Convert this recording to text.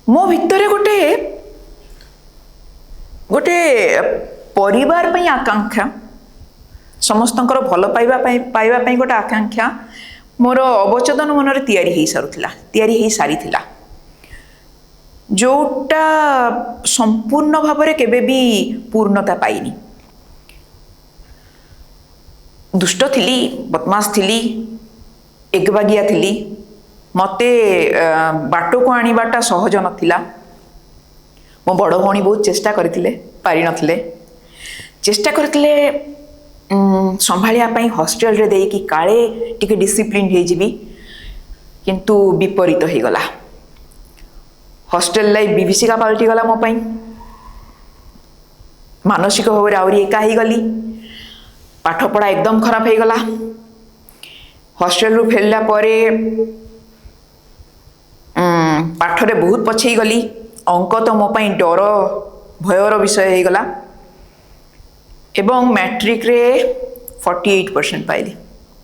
ମୋ ଭିତରେ ଗୋଟେ ଗୋଟେ ପରିବାର ପାଇଁ ଆକାଂକ୍ଷା, ସମସ୍ତଙ୍କର ଭଲ ପାଇବା ପାଇଁ, ପାଇବା ପାଇଁ ଗୋଟେ ଆକାଂକ୍ଷା ମୋର ଅବଚେତନ ମନରେ ତିଆରି ହେଇସାରୁଥିଲା, ତିଆରି ହେଇସାରିଥିଲା, ଯୋଉଟା ସମ୍ପୂର୍ଣ୍ଣ ଭାବରେ କେବେ ବି ପୂର୍ଣ୍ଣତା ପାଇନି। ଦୁଷ୍ଟ ଥିଲି, ବଦମାସ ଥିଲି, ଏକବାଗିଆ ଥିଲି। ମୋତେ ବାଟକୁ ଆଣିବାଟା ସହଜ ନଥିଲା। ମୋ ବଡ଼ ଭଉଣୀ ବହୁତ ଚେଷ୍ଟା କରିଥିଲେ, ପାରିନଥିଲେ। ଚେଷ୍ଟା କରିଥିଲେ ସମ୍ଭାଳିବା ପାଇଁ, ହଷ୍ଟେଲରେ ଦେଇକି କାଳେ ଟିକେ ଡିସିପ୍ଲିନ୍ ହେଇଯିବି, କିନ୍ତୁ ବିପରୀତ ହେଇଗଲା। ହଷ୍ଟେଲ ଲାଇଫ୍ ବିଭୀଷିକା ପାଲଟିଗଲା ମୋ ପାଇଁ। ମାନସିକ ଭାବରେ ଆହୁରି ଏକା ହେଇଗଲି। ପାଠପଢ଼ା ଏକଦମ ଖରାପ ହେଇଗଲା। ହଷ୍ଟେଲରୁ ଫେରିଲା ପରେ ପାଠରେ ବହୁତ ପଛେଇ ଗଲି। ଅଙ୍କ ତ ମୋ ପାଇଁ ଡର, ଭୟର ବିଷୟ ହେଇଗଲା ଏବଂ ମ୍ୟାଟ୍ରିକରେ 48% ପାଇଲି।